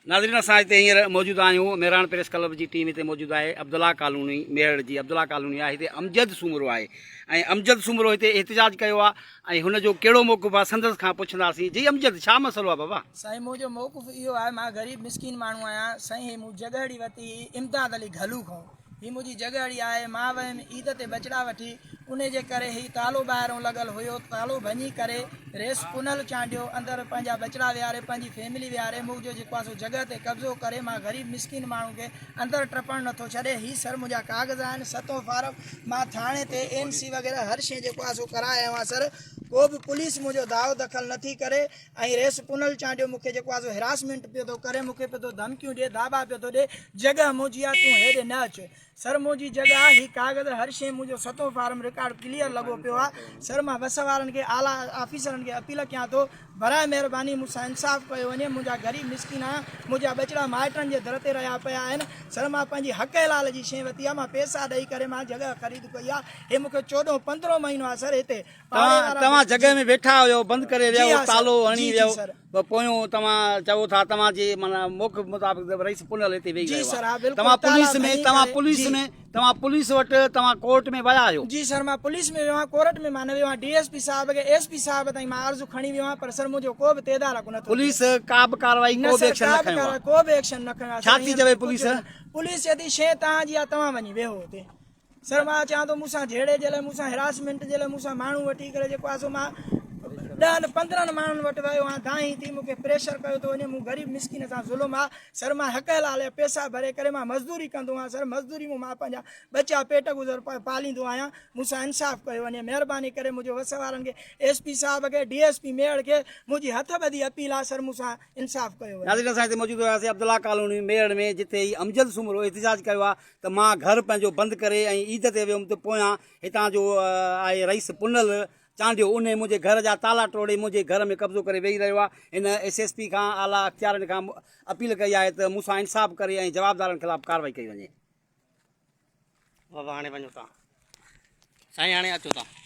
ناظرين اسان هتي هينئر موجود آهيون مهراڻ پريس ڪلب جي ٽيم هتي موجود آهي عبدالله ڪالوني ميهڙ جي عبدالله ڪالوني آهي هتي امجد سومرو آهي ۽ امجد سومرو هتي احتجاج ڪيو آهي ۽ هن جو ڪهڙو موقف آهي سندس کان پڇنداسين جي امجد ڇا مسئلو آهي بابا. سائين منهنجو موقف اهو آهي مان غريب مسڪين ماڻهو آهيان سائين هي مون جڳهڙي ورتي هئي امداد علي گهلو کان هي منهنجي جڳهڙي آهي مان ويم عيد تي ٻچڙا وٺي انهي جي ڪري هي تالو ٻاهرون لڳل هيو تالو ڀڃي ڪري ريس پنهل چانڊيو اندر پنهنجا ٻچڙا ويهاري پنهنجي فيملي ويهاري منهنجو جيڪو آهي سو جڳهه تي قبضو ڪري مان غريب مسڪين ماڻهو کي اندر ٽپڻ نٿو ڇڏي هي سر منهنجا ڪاغذ آهن ستون فارم مان ٿاڻي تي اين سي وغيره هر شي جيڪو آهي سو ڪرائي آيو آهيان سر ڪو به پوليس منهنجو داعو دخل نٿي ڪري ۽ ريس پنهل چانڊيو مون کي جيڪو آهي سو هراسمينٽ پيو ٿو ڪري مون کي پيو ٿو ڌمڪيون ڏي داٻا پيو ٿو ڏي جڳهه منهنجي آهي تون هيڏي نه اچ سر منهنجي جڳهه آهي هي ڪاغذ هر شيء منهنجو ستون فارم رڪارڊ ڪليئر لڳو پيو آهي سر مان وس وارن کي اعليٰ آفيسرن کي اپيل ڪيان ٿو براء مهرباني مون سان انصاف ڪيو وڃي منهنجا غريب مسڪين آهيان منهنجا ٻچڙا مائٽن جي در تي رهيا پيا آهن سر مان پنهنجي حق حلال جي شيء ورتي آهي مان پيسا ڏئي ڪري مان جڳهه خريد ڪئي آهي هي مون کي چوڏهون پندرهون مهينو آهي سر هتي توهان توهان جڳهه ۾ ويٺا هيو بند ڪري ويو تالو هڻي ويو پوء پويون توهان چئو ٿا توهان جي معنيٰ موقف مطابق ته رئيس پنهل هتي ويهي رهيو آهي توهان پوليس ۾ توهان پوليس ۾ توهان پوليس وٽ توهان ڪورٽ ۾ ويا آهيو. جي سر مان پوليس ۾ ويو آهيان ڪورٽ ۾ مان نه ويو آهيان ڊي ايس پي صاحب کي ايس پي صاحب تائين مان عرض کڻي ويو آهيان پر سر منهنجو ڪو به تدارڪ نه ٿو ٿئي. پوليس ڪا به ڪارروائي نه ڪو به سر ايڪشن ڪا نه به کنيو ڪارروائي آهي ڪو به ايڪشن نه کنيو آهي ڇا سر ٿي هينئر چوي ڪجهه پوليس؟ به نه پوليس چئي ٿي شيء توهان جي آهي توهان وڃي ويهو اتي. سر مان چوان ٿو مون سان جهيڙي جي لاء مون سان هراسمينٽ جي لاء مون سان ماڻهو وٺي ڪري جيڪو آهي سو مان ڏهن پندرهن ماڻهن وٽ ويو آهيان دانهين ٿي مون کي پريشر ڪيو ٿو وڃي مون غريب مسڪين سان ظلم آهي سر مان حق حلال جا پيسا ڀري ڪري مان مزدوري ڪندو آهيان سر مزدوري مون مان پنهنجا ٻچا پيٽ گذر پاليندو آهيان مون سان انصاف ڪيو وڃي مهرباني ڪري منهنجو وس وارن کي ايس پي صاحب کي ڊي ايس پي ميهڙ کي منهنجي هٿ ٻڌي اپيل آهي سر مون سان انصاف ڪيو وڃي. ناظرين اسان هتي موجود هياسين عبدالله ڪالوني ميهڙ ۾ جتي هي امجد سومرو احتجاج ڪيو آهي ته مان گهر پنهنجو بند ڪري ۽ عيد تي ويم ته پويان هتان جو آهي رئيس پنهل چانڊيو انهي منهنجي گهر جا تالا ٽوڙي منهنجي گهر ۾ قبضو ڪري ويهي رهيو آهي هن ايس ايس پي کان اعليٰ اختيارين کان اپيل ڪئي آهي ته مون سان انصاف ڪري ۽ جوابدارن خلاف ڪارروائي ڪئي وڃي. بابا هاڻي وڃو تان سائين هاڻي اچو تان.